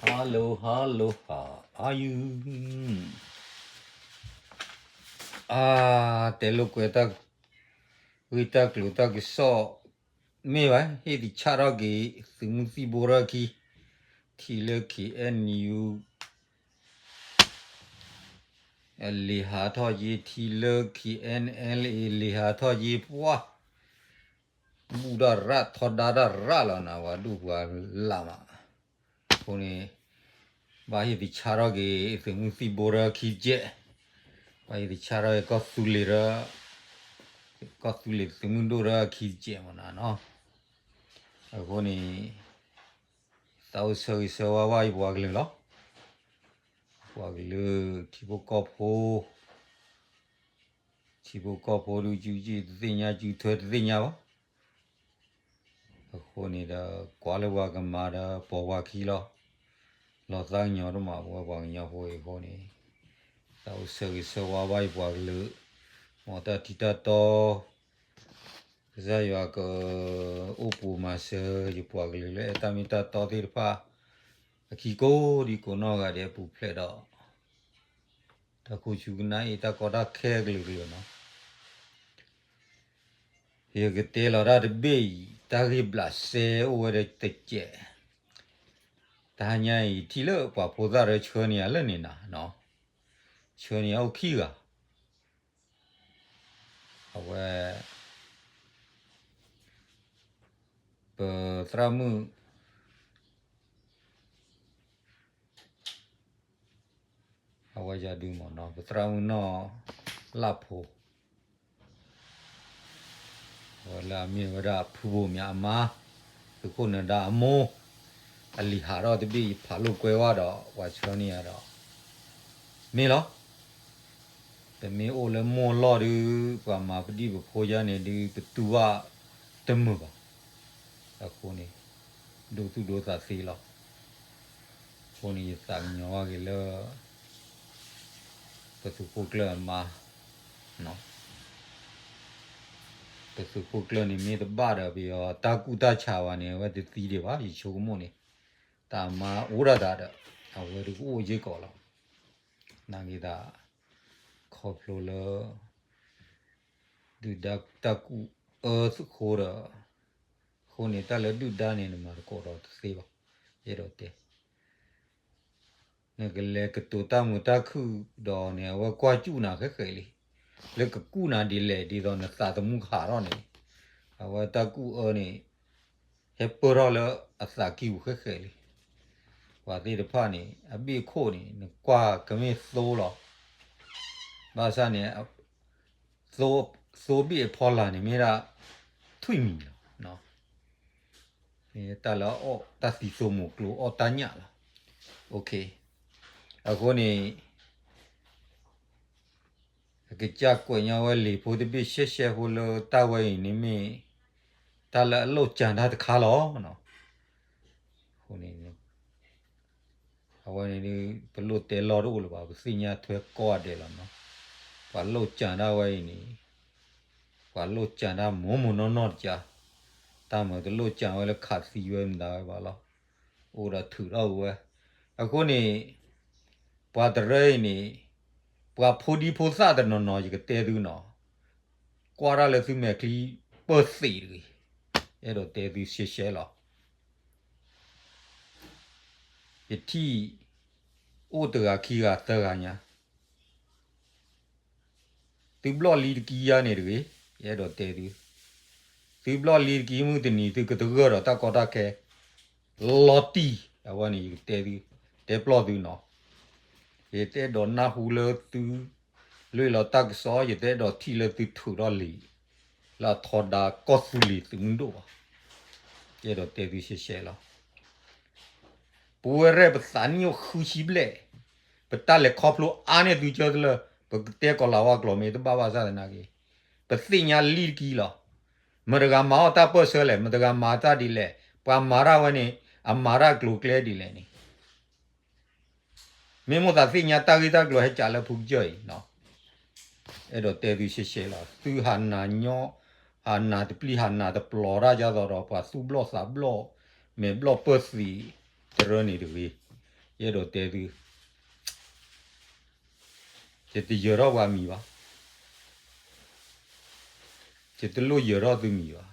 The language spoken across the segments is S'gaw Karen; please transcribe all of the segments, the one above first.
Hello, hello, how are you? အါ, တဲလိာ်ကွဲတၢ်ဂ့ၢ်တၢ်ကျိၤတၢ်ကစီၣ် မ့ၢ်ဘၣ် ဟ့ၣ်သဆၣ်ထီၣ်က့ၤ သုးမုၢ်သံၣ်ဘိရၢခံ ထံၣ်လၢ ခ့ၣ်အဲၣ်ယူၣ် အလံာ်ဟးထီၣ်က့ၤ ထံၣ်လၢ ခ့ၣ်အဲၣ်အဲလ်အ့ လံာ်ဟးထီၣ်က့ၤ ပှၤ ဘူၣ်တၢ်ရၣ်ထီဒါတၢ်ရၣ်လီၤနၤ ပှၤဒူၣ်ပှၤလၢ်မး. အဃိန့ၣ် ဘၣ်ဟ့ၣ်သဆၣ်ထီၣ်က့ၤ သုးမုၢ်သံၣ်ဘိရၢခံစဲး, ဘၣ်ဟ့ၣ်သဆၣ်ထီၣ်က့ၤ ကီၢ်သူလ့ၤရၢ, ကီၢ်သူလ့ၤသုးမုၢ်ဒိၣ်ရၢခံစဲးမးနၤနီၤ. အဃိန့ၣ် သးအိၣ်ဆၢဂ့ၤဆၢဝါဘၣ်ယပှၤကလုာ်လီၤ. ပှၤကလုာ် ထံဖိကီၢ်ဖိ ထံဖိကီၢ်ဖိဒုး ကၠူကၠံၣ်တသ့ၣ်ညါ ကၠူထွဲတသ့ၣ်ညါဘၣ်. အဃိန့ၣ်ဒီး ကွၢ်လၢပှၤကမၤဒီးပိာ်ပှၤခံလီၤ. လီၤသးကညီၤဒိၣ်မး ပဝဲပှၤကညီဖိအံၤအဃိန့ၣ် သးအိၣ်ဆၢဂ့ၤဆၢဝါဘၣ်ယပှၤကလုာ်, မ်တၢ်ထံတၢ်တီ ကစၢ်ယွၤကအိၣ်ပိာ်မၤစၢၤ ယပှၤကလုာ်လၢအဲၣ်တၢ်မ့ၢ်တၢ်တီသ့ၣ်တဖၣ် အခံကိးဒံကိးနီၢ်ဂၤဒဲးပူၤဖျဲးဒီး တၢ်ခိၣ်ဆူကနၣ်အံၤ တၢ်ကီတၢ်ခဲကလုာ်ကလုာ်နီၤ. ယကတဲလီၤတၢ်တဘ့ၣ်အံၤ တၢ်ဂ့ၢ်ဘျးစဲအိၣ်ဝဲဒီးတစဲး, တဟါညါအံၤ ထံၣ်လၢပှၤဖိသၣ်ရၢဆှၢန့ၢ်ယၤလၢန့ၣ်နၤ, ဆှၢန့ၢ်ယၤအိၣ်ခံဂၤ အဝဲ ပသရၣ်မုၣ် အဝဲယၤဒုမ့ၢ်နီၤ ပသရၣ်မုၣ်နီၢ်လၢ်ဖိ အဝဲလၢအမ့ၢ်ဝဲဒၣ်ဖုဘိၣ်မၠးအမါ သုးခိၣ်နၢၤဒါအမိၢ် အလံာ်ဟးထီၣ်တဘ့ၣ် ယဖးလိာ်ကွဲဝဲဒီး ပှၤဆှၢန့ၢ်ယၤဒီး မ့ၢ်လီၤ. ပမ့ၢ်အိၣ်လၢမိၢ်လီၢ်ဒုး ပှၤမၤပဒံၣ်ပဖိယါန့ၣ်ဒုး ပတူၢ်ဘၣ်တမုာ်ဘၣ်. အဃိန့ၣ် ဒိသူၣ်ဒိသးသ့လီၤ. အဃိန့ၣ် ယသးကညီၤဘၣ်က့ၤလၢ ပသုးခိၣ်ကျၢၢ်အမါ ပသုးခိၣ်ကျၢၢ်န့ၣ်မ့ၢ်တဘၣ်ဒီး ပယီၤတၢ်ကူၣ်တၢ်ဆးဘၣ်န့ၣ် အဝဲတသံဒံးဘၣ် ယဆိကမိၣ်န့ၣ် တၢ်မါအိၣ်ဒၣ်တၢ်ဒီး အဝဲဒုးကအိၣ်စ့ၢ်ကီးလီၤ. နာ်က့ၤသး ခီဖျိလၢ ဒုၣ်ဒါတၢ်ကူၣ်အၢသုးဃိဒီး အဃိန့ၣ် တၢ်လၢဒုၣ်ဒါန့ၣ် နမၤသကိးဒီးတသ့ဘၣ်. ယအဲၣ်ဒိးတဲ နကလဲၤကတိၤတၢ်မုာ်တၢ်ခုၣ်ဒီးန့ၣ် အဝဲကွၢ်စူၣ်နၤဃဲးဃဲးလံ. လၢကကူၣ်နၤဒ်လဲၣ် ဒ်သိးနသးသမူကဟးထီၣ်န့ၣ် အဝဲတၢ်ကူၣ်အၢန့ၣ် ဟဲပၢၢ်ထီၣ်လၢအသးကံၢ်ပူၤဃဲးဃဲးလံ. ပှၤသ့ၣ်တဖၣ်န့ၣ် အဘ့ၣ်ခိၣ်န့ၣ် နကွၢ်ကမ့ၢ်သိလီၤ. ဘၣ်ဆၣ်န့ၣ် သိဘ့ၣ်အဖီလာ်န့ၣ်မ့ၢ်ဒၣ် ထွံၣ်မံၤလီၤ. မ့ၢ်တၢ်လၢအအီၣ်တၢ်သံသိမိၣ်ကျိအီၣ်တၢ်ညၣ်လီၤ. အဃိန့ၣ် အကစၢ်ကွဲးညါဝဲလံာ်ဖိတဘ့ၣ်ရှဲရှဲဖိလၢတၢ်ဝဲအံၤန့ၣ်မ့ၢ် တၢ်လၢအလိၣ်စၢၤတၢ်တခါလီၤ. အဃိန့ၣ် အဝဲန့ၣ် ပလိၣ်တဲလီၢ်တအိၣ်လၢၤဘၣ် ပသ့ၣ်ညါထွဲကိးဂၤဒဲးလီၤနီၤ. ပှၤလိၣ်စၢၤတၢ်ဝဲအံၤန့ၣ် ပှၤလိၣ်စၢၤတၢ်မိၢ်မိၢ်နီၢ်နီၢ်တကါ, တၢ်မၤတလိၣ်စၢၤဝဲလၢခးသံဝဲမတၤဝဲဘၣ်လီၤ. အိၣ်ဒီးထုးထီၣ်ဝဲ, အဃိန့ၣ် ပှၤတရၢအံၤန့ၣ် ပှၤဖိဒံဖိသၣ်တနီၤနီၤ ယကတဲသုနီၤ, ကွၢ်တၢ်လၢသုမဲာ်ချံပၢၢ်သ့ၣ်တဂ့ၤ, အဲၣ်ဒိးတဲသုရှဲရှဲလီၤ. ယထံၣ်အိၣ်တဂၤခံဂၤသၢဂၤညါ, သုဘျီၣ်လံတကံယါန့ၣ်တဂ့ၤ, ယအဲၣ်ဒိးတဲသု, သုဘျီၣ်လံတကံမုၢ်တနံၤ သုကတဂၢၢ်ဒီးတၢ်ကီတၢ်ခဲ လီၤတံၢ်, အဝဲန့ၣ်ယကတဲသု, တဲပျီၢ်သုနီၤ. ယတအဲၣ်ဒိးနၢ်ဟူလၢသု လွဲၢ်လီၤတၢ်ကစီၣ်, ယတအဲၣ်ဒိးထံၣ်လၢသုထုးထီၣ်လံာ် လၢအထီဒါကီၢ်သူလ့ၤသုးမုၢ်ဒိၣ်ဘၣ်, ယအဲၣ်ဒိးတဲသုရှဲရှဲလီၤ. ပဝဲရဲၣ်ပသးနံၣ်အိၣ်ဃုဆံဘျဲၣ်, ပတၢ်လဲၤခီဖျိအါန့ၢ်သုကၢတလၢ, ပကတဲကိးလၤဝါကျိာ်မ့ၢ်တဘၣ်ဘၣ်ဆၣ်သနာ်က့, ပသ့ၣ်ညါလံတကံလီၤ. မတၤတဂၤမၤအီၣ်တၢ်ပၢၢ်ဆၢလဲၣ်, မတၤတဂၤမၤတၢ်ဒ်လဲၣ်, ပှၤမၤတၢ်ဝဲန့ၣ် အမၤတၢ်ကျိၤကျဲဒ်လဲၣ်န့ၣ် မ့ၢ်မိၣ်သးသ့ၣ်ညါတၢ်ဂ့ၢ်တၢ်ကျိၤဟဲကးလၢဖုကစၢၢ်အံၤ, အဲၣ်ဒိးတဲသုရှဲရှဲလီၤ. သုဟးနၤညီ, ဟးနးတပျံၤ ဟးနးတပျီၤတၢ်ဒ်သိးဒီး ပှၤသူၣ်ဘျီၣ်သးဘျီၣ် မဲာ်ဘျီၣ်ပၢၢ်သံး တရၢန့ၣ်တဂ့ၤ. ယအဲၣ်ဒိးတဲသု ယတယၢၤထီၣ်ပှၤမံၤဘၣ်, ယတလိၣ်ယၢၤထီၣ်သုမံၤဘၣ်.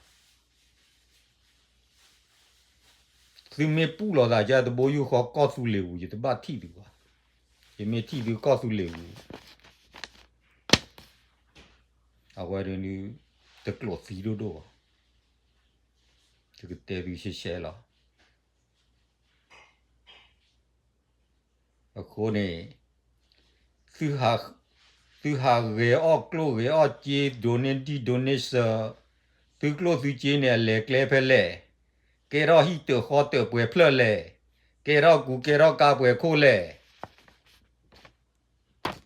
သုမ့ၢ်ပူၣ်လီၤသးဒ်တဘိယူၢ်ဃီ ကီၢ်သူလ့ၤပူၤ ယတဘၣ်ထံၣ်သုဘၣ်. ယမ့ၢ်ထံၣ်သုကီၢ်သူလ့ၤပူၤ အဝဲဒၣ် တကျိးသံဒိၣ်ဒိၣ်ဘၣ်. ယကတဲသုရှဲရှဲလီၤ. အဃိန့ၣ် သုဟးဂဲၤအီၣ်ကျိၣ်ဂဲၤအီၣ်စ့ ဒိးန့ၢ်ဒံၣ်ဒိးန့ၢ်စၢၤ, သုကျိၣ်သုစ့န့ၣ် အလဲၤကျဲဖဲလဲၣ်, ကဲထီၣ်ဟံၣ်တၢၢ်ဃီတၢၢ်ပှဲၤဖျၢၣ်လဲၣ်, ကဲထီၣ်ကူကဲထီၣ်ကါပှဲၤခိၣ်လဲၣ်.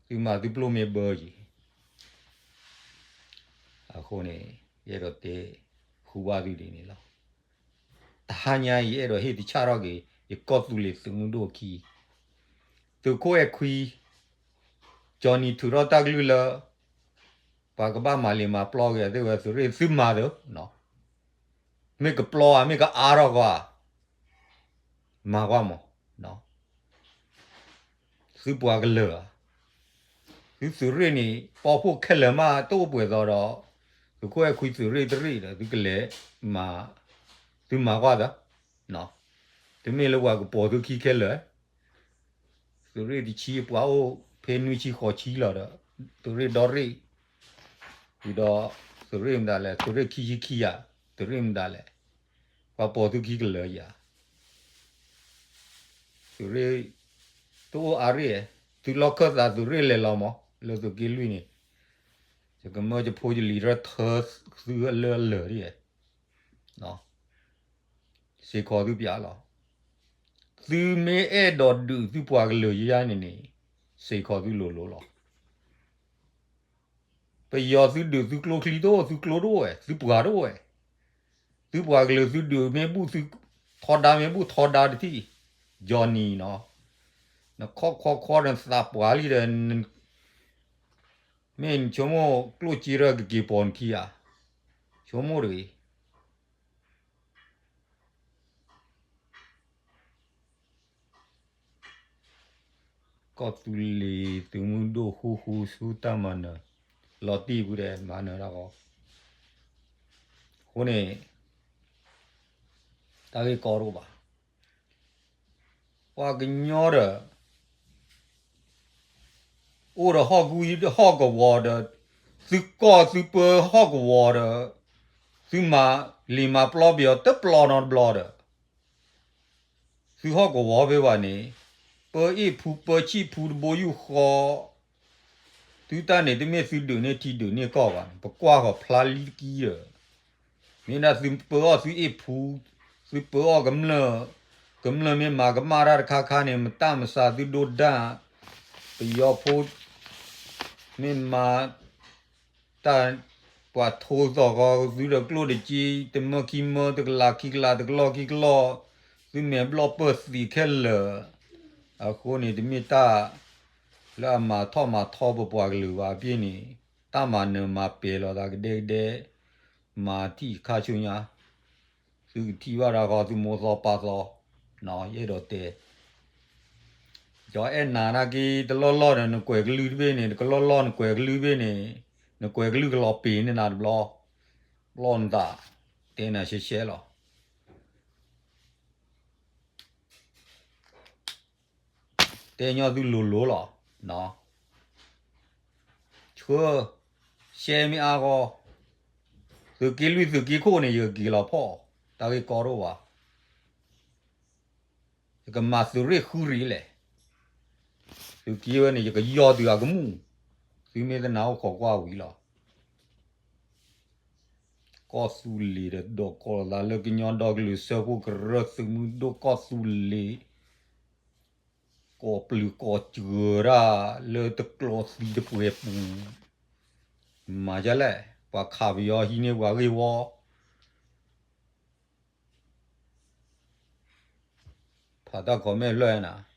သုမၤသုပျိၢ်မ့ၢ်ဘၢယံၤ အဃိန့ၣ် ယအဲၣ်ဒိးတဲဃုာ်ဘၣ်သုဒ်န့ၣ်လီၤ. တဟါညါအံၤ ယအဲၣ်ဒိးဟ့ၣ်တဆၣ်ထီၣ်က့ၤ ယကီၢ်သူလ့ၤသုးမုၢ်ဒိၣ်အခံ, သုးခိၣ်အဲၣ်ခွံ ကၠီနံၤထုးထီၣ်တၢ်ကလုၢ်လၢ ပှၤကဘၣ်မၤလံာ်မၤပျီက့ၤ သုဝဲသုးရ့ၣ် သုမၤသၢ, မ့ၢ်ကပျီဧါ မ့ၢ်ကအါထီၣ်ဂီၤဧါ မၤကွၢ်မး, သုပှၤကလုာ်ဧါ, သုသုးရ့ၣ်န့ၣ် ပီၣ်ဖှိၣ်ခဲလၢာ်မး တအိၣ်ပှဲၤသိးဒီး သုးခိၣ်အဲၣ်ခွံသုးရ့ၣ်တရ့ၣ်ဒီး သုကလဲၤမၤ, သုမၤကွၢ်သၢ, တမ့ၢ်လၢပှၤကပိာ်သုခံခဲလၢာ် သုးရ့ၣ်တဆံပှၤအိၣ်ဖဲနွံဆံဃိးဆံလီၤဒီး သုးရ့ၣ်ဒီရ့ၣ်, ဝံၤဒီး သုးရ့ၣ်မတၤလဲၣ် သုးရ့ၣ်ခံဆံခံဧါ, သုးရ့ၣ်မတၤလဲၣ်, ပှၤပိာ်သုခံကလၢာ်ဧါ, သုးရ့ၣ် တအိၣ်အါရ့ၣ်, သုလီၢ်ခၢၣ်သးသုးရ့ၣ်လဲၤလီၤမး လၢသုးက့လွံၢ်န့ၣ်, ယကမၢယဖိယလံၤထၢထၢသုအလၢအလၢာ်ဒ် စ့ၢ်ကီးသုပျးလီၤ. သုမ့ၢ်အဲၣ်ဒိးဒုးသုပှၤကလုာ်ယါန့ၣ်န့ၣ် စ့ၢ်ကီးသုလိၤလိၤလီၤ. ပယီၤသုဒုးသုကျိချံတအိၣ် သုကျိတအိၣ်ဝဲ သုပှၤတအိၣ်ဝဲ, သုပှၤကလုာ်သုဒုးမ့ၢ်ဘူၣ် သုထီဒါမ့ၢ်ဘူၣ်ထီဒါတထံၣ်, ကၠီနံၤနီၤ, နခီၣ်ခီခီနသးပှၢ်လံဒီး မ့ၢ်နဆိကမိၣ်ကျိၣ်စ့ရၢကက့ၤပိာ်နခံဧါ, ဆိကမိၣ်တဂ့ၤ. ကီၢ်သူလ့ၤသုးမုၢ်ဒိၣ်ဃူဃူဆူတၢ်မၤနၢၤ, လီၤတံၢ်ပူၤဒီးမၤနၢၤတၢ်ဃီ, အဃိန့ၣ် တၢ်ဂ့ၢ်ကီတအိၣ်ဘၣ်. ပှၤကညီဒီး အိၣ်ဒီးဟီၣ်ကူဟီၣ်ကဝီၤဒီး သုကီၢ်သုပၢဟီၣ်ကဝီၤဒီး သုမၤလံာ်မၤပျီပယီၤတပျီနီတဘျီဒီး သုဟီၣ်ကဝီၤဖဲဘၣ်န့ၣ် ပၢအ့ၣ်ဖူပၢဆံၣ်ဖူတဘိယူၢ်ဃီ သုတၢ်န့ၣ်တမ့ၢ်သုဒုးန့ၢ်ထံဒုးန့ၢ်ကီၢ်ဘၣ်န့ၣ် ပကွၢ်ဃီၤဖျါလံတကံဒီး မ့ၢ်ဒၣ်သုပၢအီၣ်သုအ့ၣ်ဖူ, သုပၢအီၣ်ကမျၢၢ်, ကမျၢၢ်မ့ၢ်မၤကမၣ်တၢ်တခါခါန့ၣ် မတၢ်မဆါသုဒိၣ်ဒၣ်, ပယီၤဖိ မ့ၢ်မၤ တၢ် ပှၤထိသိးဃီသုဒီးကျိၣ်တက့ တမၢခံမၢ တကလးခံကလး တကလီၢ်ခံကလီၢ်, သုမဲာ်ဘျီၣ်ပၢၢ်သံးခဲလၢာ်, အဃိန့ၣ် တမ့ၢ်တၢ် လၢအမၤထီၣ်မၤထီပပှၤကလုာ်ဘၣ်အပ့ၢ်န့ၣ်, တၢ်မၤနၢၤမၤပဲာ်လိာ်သးကဒဲကဒဲ, မၤထံၣ်ခါဆူညါ သုကထံၣ်ဘၣ်တၢ်ဃီ သုမိၢ်သီပၢ်သီ, ယအဲၣ်ဒိးတဲ, ယအဲၣ်နၤနာ်က့ တလီၢ်လီၢ်ဒီး နကွဲးကလုၢ်တဘ့ၣ်န့ၣ် တကလီၢ်လီၢ်နကွဲးကလုၢ်တဘ့ၣ်န့ၣ်, နကွဲးကလုၢ်ကလီၤပ့ၤန့ၢ်နၤတဘျီ, ဘျီၣ်နသး, တဲနၤရှဲရှဲလီၤ. တဲညီသုလိၤလိၤလီၤ. ဆှၢ ရှဲမ့ၢ်အါဂီၢ်, သုးက့လွံၢ်သုးက့ခိၣ်န့ၣ် ယကက့ၤလီၤဖီၣ်, တၢ်ဂ့ၢ်ကီတအိၣ်ဘၣ်. ယကမၤသုးရ့ၣ်ဃုရ့ၣ်လဲၣ်. သုးက့ဝဲန့ၣ် ယကယီၢ်သုအကမူၣ်, သုမ့ၢ်တနာ်အိၣ်ခိးကွၢ်ဝံၤလီၤ. ကီၢ်သူလ့ၤဒီး ဒီးကီၢ်လီၤသးလၢကညီဒီကလုာ်စၢဖှိၣ်ကရၢသုးမုၢ်ဒိၣ်ကီၢ်သူလ့ၤ ကိးပျုၤကိးစှၤတၢ်လၢတကျိးသံတပှဲၤပူၤ, မၤဒ်လဲၣ်, ပှၤခးပယီၤဟံးန့ၢ်ပှၤဂ့ၢ်ဝီ, ဖးတၢ် comment ဖျၢၣ်နၤ.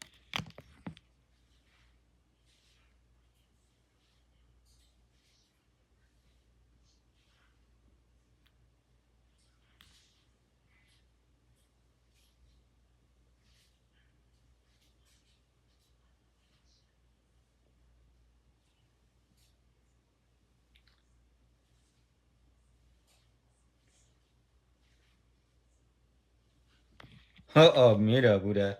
မ့ၢ်ဒီးဖုဒီး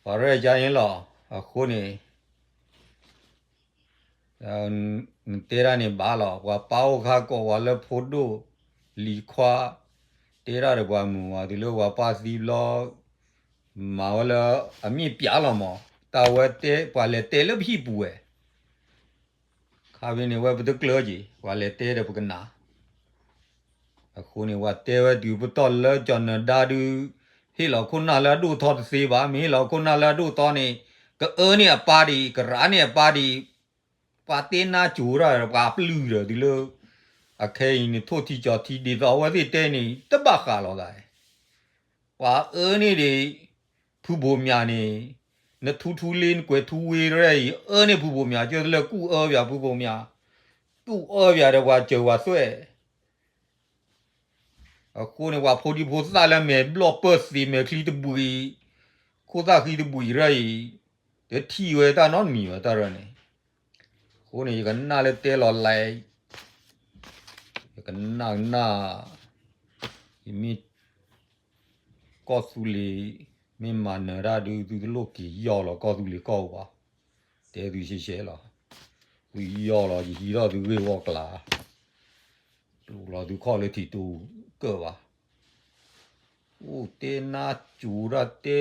ပှၤရဲၣ်ကါန့ၣ်လီၤ. အဃိန့ၣ် နတဲဒၣ်န့ၣ်ဘၣ်လီၤ. ပှၤပၢ်အိၣ်ခါကိးဝဲလၢဖိဒိၣ်လံၤခွါ, တဲဒၣ်ဒီးပှၤမုာ်ဝဲ တုၤလၢပှၤပၢ်သံဘျီ မၤဝဲလၢအမ့ၢ်ပျးလီၤမး, တၢ်ဝဲတဲ ပှၤလဲၤတဲလၢပဟံၣ်ပူၤဝဲ ခါဖဲန့ၣ်ဝဲပတကျၢက့ၤ ပှၤလဲၤတဲဒီးပကနၣ်. အဃိန့ၣ် ပှၤတဲဝဲတုၤပတီၢ်လၢကၠီၤနၢၤဒါဒုး ဟ့ၣ်လီၤခိၣ်နၢ်လၢအဒိၣ်ထီတသ့ဘၣ်. မ့ၢ်ဟ့ၣ်လီၤခိၣ်နၢ်လၢအဒိၣ်ထီန့ၣ် ကအၢန့ၢ်အပၢ်ဒံး ကရးန့ၢ်အပၢ်ဒံး, ပှၤတဲနါစိၤတၢ်ဒီး ပှၤပျုၢ်ဒီးတုၤလၢ အခဲအံၤန့ၣ် ထိၣ်ထံကၠီၤထံ ဒ်သိးအဝဲသ့ၣ်တဲန့ၣ် တဘၣ်ဃးလိာ်သး ပှၤအၢန့ၢ်ဒံး ဖုဘိးမၠးန့ၣ် နထူထူလ့ နကွဲးထူဝ့ရဲၣ်အံၤ အၢန့ၢ်ဖုဘိးမၠး ကၢတလၢကူၣ်အၢပၠးဖုဘိးမၠး, ကူၣ်အၢပၠးဒီးပှၤစၢၤပှၤသွဲၣ်. အဃိန့ၣ် ပှၤဖိဒံဖိသၣ်လၢမဲာ်ဘျီၣ်ပၢၢ်သ့မဲာ်ချံတဘှံး, ခိၣ်သၣ်ဃံတဘှံးရဲၣ်အံၤ, တထံၣ်ဝဲတၢ်နီတမံၤဘၣ်တၢ်ရၢန့ၣ်. အဃိန့ၣ် ယကနၣ်လၢတဲလီၤလဲၣ် ယကနၣ်ကနၣ်, ယမ့ၢ် ကီၢ်သူလ့ၤ မ့ၢ်မၤနၢၤတၢ်ဒုး သုတလိၣ်က့ၤယီၢ်လီၤ ကီၢ်သူလ့ၤကီၢ်ပူၤဘၣ်. တဲသုရှဲရှဲလီၤ. သုယီၢ်လီၤ ယဟံးထီၣ်သုဂ့ၢ်ဝီကျါ, ကျိးလီၤသုခီၣ်လၢထံးတူကၢၢ်ဘၣ်. အိၣ်တဲနါစိၤတၢ်တဲ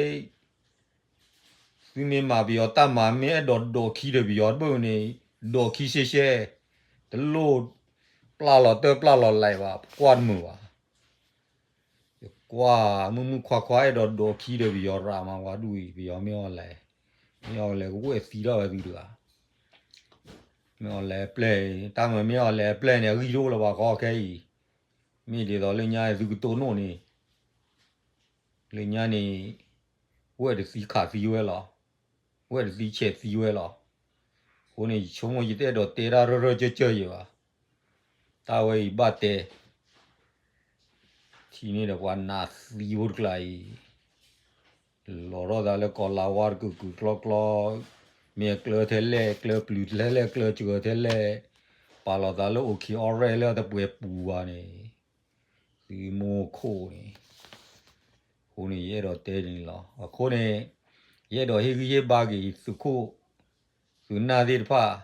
သုမ့ၢ်မၤပယီၤတၢ်မၤ မ့ၢ်အဲၣ်ဒိးဒိးခံဒီးပယီၤတဘၣ်န့ၣ် ဒိးခံရှဲရှဲ, တလိၣ်ပျၢ်လီၤတၢ်ပျၢ်လီၤလဲၤဘၣ် ပကွၢ်တမုာ်ဘၣ်. ယကွၢ်မုၢ်မုၢ်ခွါခွါ အဲၣ်ဒိးဒိးခံဒီးပယီၤရးမး ဝါဒူၣ်အံၤ ပယီၤမ့ၢ်အီၤလဲၣ်, မ့ၢ်အီၤလဲၣ် ကဝဲၢ်သံထီၣ်ဝဲသုတဂၤ, မ့ၢ်အီၤလဲၣ်အပျဲၢ်, တၢ်မၤမ့ၢ်အီၤလဲၣ်အပျဲၢ်န့ၣ် အဂံၢ်တအိၣ်လၢၤဘၣ်ဃီခဲအံၤ, မ့ၢ်ဒ်သိးလၢညါသုကတိၢ်နီၣ်န့ၣ် လၢညါန့ၣ် ဝဲၢ်တသံခးသံဝဲလီၤ, ဝဲၢ်တသံဆဲးသံဝဲလီၤ. အဃိန့ၣ် ယဆိကမိၣ်ယတအဲၣ်ဒိးတဲတၢ်ရၢၢ်ရၢၢ်ကၢၢ်ကၢၢ်ယဲဘၣ်. တၢ်ဝဲအံၤဘၣ်တဲ, ထံၣ်န့ၣ်ဒီးပှၤနးသံဖိတကျါအံၤ, လီၤထီၣ်သးလၢကီၤလၤဝါတကုာ်ကုာ်ကျီကျီ, မ့ၢ်အကျၢၤထဲလဲၣ် ကျၢၤပျုၤထဲလဲၣ် ကျၢၤစှၢၤထဲလဲၣ်, ပာ်လီၤသးလၢအိၣ်ခံးအီရဲၣ်လၢတပှဲၤပူၤဘၣ်န့ၣ် သုမူခိၣ်န့ၣ်, အဃိန့ၣ် ယအဲၣ်ဒိးတဲန့ၣ်လီၤ. အဃိန့ၣ် ယအဲၣ်ဒိးဟ့ၣ်ဂံၢ်ဟ့ၣ်ဘါက့ၤသုးခိၣ် သုးနၢ်သ့ၣ်တဖၣ်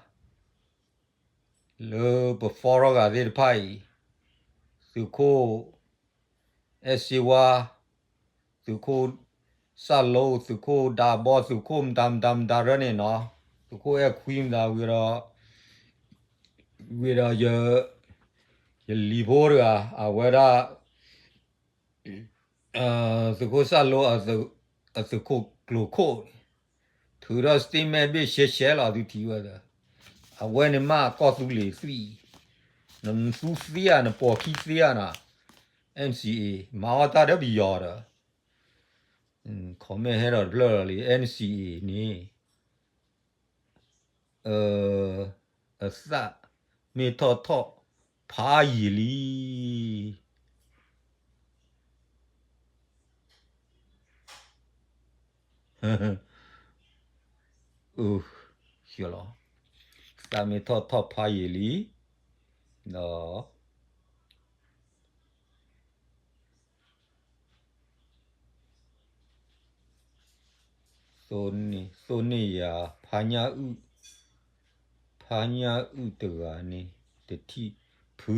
လၢပဖီထီၣ်ဂၤသ့ၣ်တဖၣ်အံၤ, သုးခိၣ်အဲၣ်စ့ဝါ, သုးခိၣ်စၢ်လိ, သုးခိၣ်ဒါဘီ, သုးခိၣ်မတၤမတၤမတၤရၢန့ၣ်နီၤ, သုးခိၣ်အဲၣ်ခွံမတၤဝံၤဒီး ဝံၤဒီး ယလံၤဖိတဂၤ အဝဲဒၣ် သုးခိၣ်စၢ်လိ အသုးခိၣ်ကျိၤခိၣ်န့ၣ် ထုးထီၣ် statement ဘ့ၣ်ရှဲရှဲလီၤ သုထံၣ်ဝဲဒီး အဝဲန့ၣ်မ့ၢ်ကီၢ်သူလ့ၤသွံၣ်, နသူသ့ဧါ နပိာ်ခံသ့ဧါနၤ, NCA မၤအီၣ်တၢ်ဒီးပယီၤဒီး comment ဟဲဒီးတဖျၢၣ်လီၤလံ NCA န့ၣ် အသၣ်မ့ၢ်ထီၣ်ထီၣ်ဖးယံာ်လံ. လီၤ, သၣ်မ့ၢ်ထီၣ်ထီၣ်ဖးယံာ်လံ, ဒီး သိၣ်န့ၢ်ယၤ ဖါညၣ်အုၣ်, ဖါညၣ်အုၣ်တဂၤန့ၣ် တထံၣ်ဖု,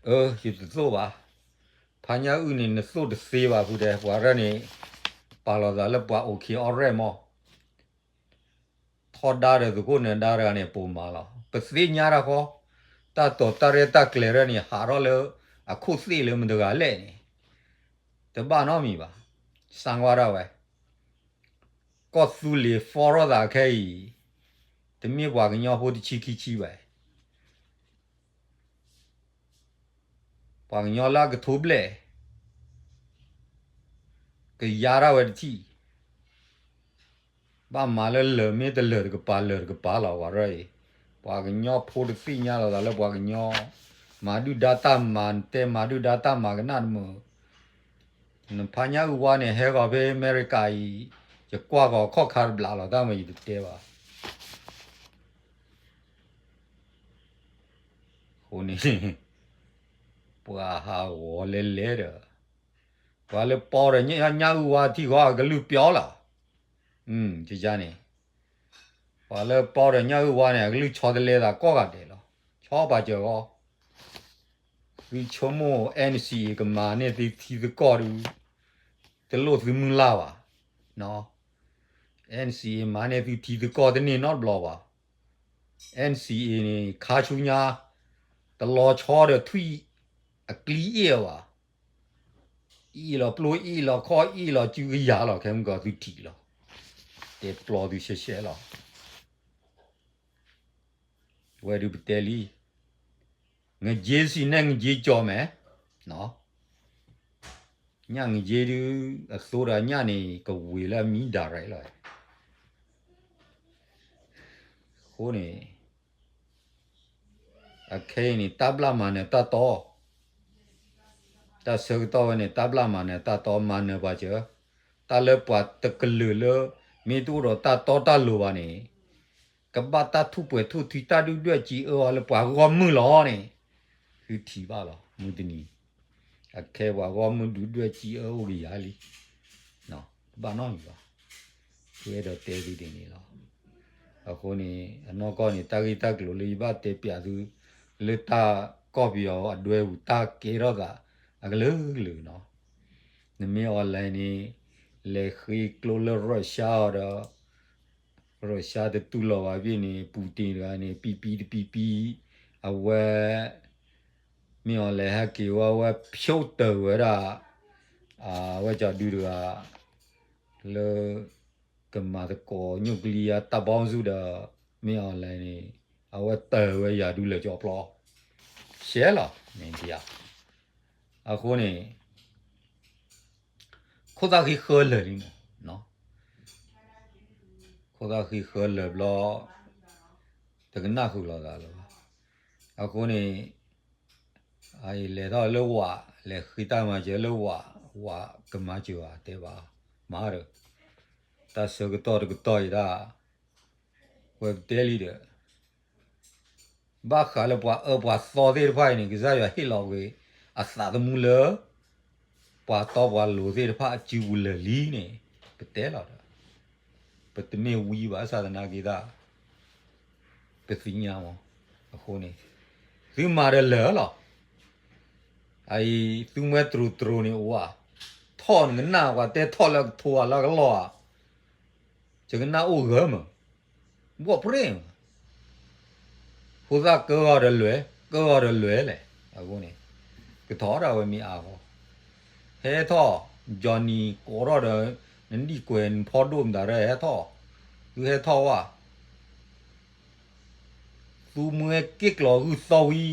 အၢ ယတသိၣ်ဘၣ်, ဖါညၣ်အုၣ်န့ၣ် နသိၣ်တသ့ဘၣ်ဖုတဲ ပှၤရဲၣ်န့ၣ် ပာ်လီၤသးလၢပှၤအိၣ်ခံးအီရဲၣ်မး ထီဒါဒီးသုးခိၣ်နၢၤဒါတဂၤန့ၣ် ပိာ်မၤလီၤ. ပသ့ၣ်ညါတၢ်ဃီ, တၢ်တိာ်တၢ်ရဲၣ်တၢ်ကျဲၤရဲၣ်န့ၣ် ဟးထီၣ်လၢအခိၣ်သ့ၣ်လၢမတၤတဂၤလဲၣ်န့ၣ်, တဘၣ်နီတမံၤဘၣ်. စၢ်ကွၢ်ဒၣ်ဝဲ, ကီၢ်သူလ့ၤ follow သးခဲအံၤ, တမ့ၢ်ပှၤကညီဖိတဆံခံဆံဘၣ်. ပှၤကညီလၢအကထိဘျဲၣ် ကယါဒၣ်ဝဲတထံၣ်, ဘၣ်မၤလၢလၢာ်မ့ၢ်တလၢာ်တကပၤ လၢာ်တကပၤလီၤ ပှၤရဲၣ်အံၤ, ပှၤကညီဖိတသ့ၣ်ညါလီၤသးလၢပှၤကညီ, မၤဒုၣ်ဒါတၢ်မၤ နတဲမၤဒုၣ်ဒါတၢ်မၤကနၣ်တမုာ်, နဖါညၣ်အုၣ်ဝါန့ၣ် ဟဲဂီၤဖဲအမဲရကၤအံၤ, ယကွၢ်ဂီၤခီၣ်ခါတဘျးလီၤ တၢ်မၤယတတဲဘၣ်. အဃိန့ၣ် ပှၤဟးဂီၤလဲၤလဲၤဒီး ပှၤလၢပီဒီးညၣ်အုၣ်ဝါထံၣ်ဃီအကလုၢ်ပျီလီၤ. န့ၣ် ပှၤလၢပီဒီးညၣ်အုၣ်ဝါန့ၣ် အကလုၢ်ဆီတလဲသးကိးဂၤဒဲးလီၤ. ဆီပာ်စၢၤဃီ သုဆိကမိၣ် N C A ကမၤန့ၢ်သုထံသုကီၢ်ဒုး တလိၣ်သုမုၢ်လၢ်ဘၣ်. NCA မၤန့ၢ်သုထံသုကီၢ်တန့ၢ်နီတဘျီဘၣ်. NCA န့ၣ် ခါဆူညါ တလီၤဆီဒီးထွံၣ်အကျံအ့ၣ်အီၤဘၣ်. အ့ၣ်လီၤပျိအ့ၣ်လီၤခီၣ်အ့ၣ်လီၤစုကယၤလီၤ ခဲမုၢ်ကီၢ်သုထံၣ်လီၤ. တဲပျီသုရှဲရှဲလီၤ. ဝဲဒုးပတဲလံ ငက့စံးနဲၣ်ငက့ကၠီမဲာ်, ညၣ်ငက့ဒုး အသိဒီးညၣ်န့ၣ် ကဝ့ၤလၢအမံဒၣ်ရဲၣ်လီၤ. အဃိန့ၣ် အခဲအံၤန့ၣ် တၢ်ဘျၣ်မၤနၢၤတၢ်တီ, တၢ်ဆၢကတီၢ်ဝဲန့ၣ် တၢ်ဘျၣ်မၤနၢၤတၢ်တီ မၤနၢၤပှၤစၢၤ, တၢ်လၢပှၤတကလုာ်လၢ မ့ၢ်တအိၣ်ဒီးတၢ်တီတၢ်လိၤဘၣ်န့ၣ် ကဘၣ်တၢ်ထူၣ်ပှဲၤထူၣ်ထံတၢ်ဒုၣ်ဒွဲၣ်စံးအၢအီၤလၢပှၤဂီၢ်မုၢ်လီၤန့ၣ်, သုထံၣ်ဘၣ်လီၤ. မုၢ်တနံၤ အခဲပှၤဂီၢ်မုၢ်ဒုၣ်ဒွဲၣ်စံးအၢအိၣ်ကယၤလံ, ဘၣ်နီတမံၤဘၣ်. ဃုအဲၣ်ဒိးတဲသုဒ်န့ၣ်လီၤ. အဃိန့ၣ် အနီၢ်ကီၢ်န့ၣ် တၢ်ဂ့ၢ်တၢ်ကျိၤလၢယဘၣ်တဲပျးသု လၢတၢ်ကီၢ်ပယီၤအဒွဲပူၤ တၢ်ကဲထီၣ်သးအကလုာ်ကလုာ်နီၤ. နမ့ၢ် online န့ၣ် လဲၤဃ့ကျိလၢ Russia အီၤဒီး Russia တတူၢ်လိာ်ဘၣ်ဘၣ်န့ၣ် Putin တဂၤန့ၣ် ပံပံတပံပံ, အဝဲ မ့ၢ် online ဟဲက့ၤဝဲ အဝဲဖျိတၢၢ်ဝဲဒၣ် အဝဲကၠီဒုတဂၤ လၢ ကမၤသကိး nuclear တၢ်ဘီမုၢ်ဒီး မ့ၢ် online န့ၣ် အဝဲတၢၢ်ဝဲယၤဒုလၢကၠီပျီ ရှဲလီၤ မ့ၢ်ဒ်ဧါ. အဃိန့ၣ် ခိၣ်သၣ်ဃံဃၢလၢာ်လံမး, ခိၣ်သၣ်ဃံဃၢလၢာ်ဘျီ တကနၣ်ဃုာ်လိာ်သးလၢၤဘၣ်. အဃိန့ၣ် အအံၤလဲၤထီၣ်လၢဝး လဲၤဃ့တၢ်မၤစၢၤလၢဝး, ဝးကမၤစၢၤဧါ တဲဘၣ်, မၤဒီး တၢ်ဆၢကတီၢ်တကတီၢ်အံၤဒၣ် ဝဲပတဲလံဒီး ဘၣ်ဃးလၢပှၤအၢပှၤသီသ့ၣ်တဖၣ်အံၤန့ၣ် ကစၢ်ယွၤဟ့ၣ်လီၤကွံာ်အသးသမူလၢ ပှၤတီပှၤလိၤသ့ၣ်တဖၣ်အစုပူၤလၢာ်လံန့ၣ် ပတဲလီၤဒီး ပတမ့ၢ်ဝံဘၣ် စၢ်သနာ်က့ဒၣ် ပသ့ၣ်ညါမး. အဃိန့ၣ် သုမၤဒီးလၢာ်လီၤ. အအံၤ သုမှဲတြိၤတြိၤန့ၣ်အိၣ်ဧါ, ထီၣ်နကနၣ်ပှၤတဲထီၣ်လၢကထိဧါလၢကလီၢ်ဧါ, ယကနၣ်အိၣ်ဂၢၢ်မး, ဘီၣ်ပြ့ၣ်မး, ဖိသၣ်ကၢဂီၤဒီးလွဲၢ်, ကၢဂီၤဒီးလွဲၢ်လဲၣ်. အဃိန့ၣ် ကထီၣ်ဒၣ်ဝဲမ့ၢ်အါဂီၢ်, ဟဲထီၣ်, Johnny ကိးထီၣ်ဒီး နဒံၣ်ကွဲးနဖီဒိၣ်မတၤရဲ ဟဲထီၣ်, သုဟဲထီၣ်ဝဲ သုမှဲက့ၣ်ကျီၤဂုၢ်သီဝံၤ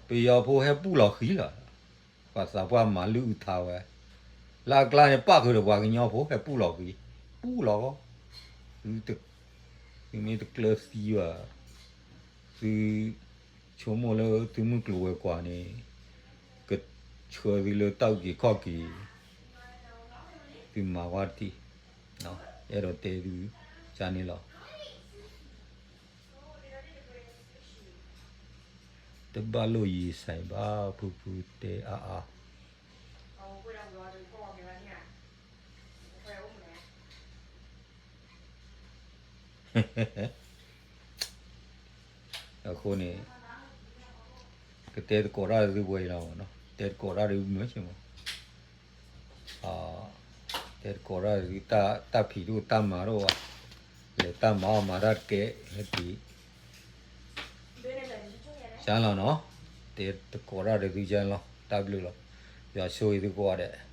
ပယီၤဖိဟဲပူၣ်လီၤဃံလီၤ. ပှၤသးပှၢ်မၤလုၢ်အုးထါဝဲ, လၢအကျါန့ၣ် ပၣ်ဃုာ်ဒီးပှၤကညီဖိဟဲပူၣ်လီၤဃံ, ပူၣ်လီၤဃီ, သုမ့ၢ်တကျၢၤသံဘၣ်, သုဆိကမိၣ်လၢသုမုၢ်ကျိၤဝဲၤကွာ်န့ၣ် ကဆှၢသုလၢတၢ်အုၣ်က့ၤခီၣ်က့ၤ, သုမၤဝဲတထံၣ်, အဲၣ်ဒိးတဲသုကန့ၣ်လီၤ. တဘၣ်လိၣ်ယံာ်ဆံးဘၣ် ဖုဖုတဲအါအါ. အဃိန့ၣ် ကတဲသကိးတၢ်သုပှဲၤလီၤ, တဲသကိးတၢ်သုမုာ်ဆ့မး, တဲသကိးတၢ်သုတၢ်ဖံးဒိၣ်တၢ်မၤဒိၣ်ဘၣ်, လဲၤတၢ်မၤအီၣ်မၤတၢ်တကဲ ဟဲက့ၤ ကၢ်လီၤနီၤ, တဲသကိးတၢ်ဒီးသုကၢ်လီၤ, တၢ်ဘျုးလီၤ, ယွၤဆိၣ်ဂ့ၤသုကိးဂၤဒဲး.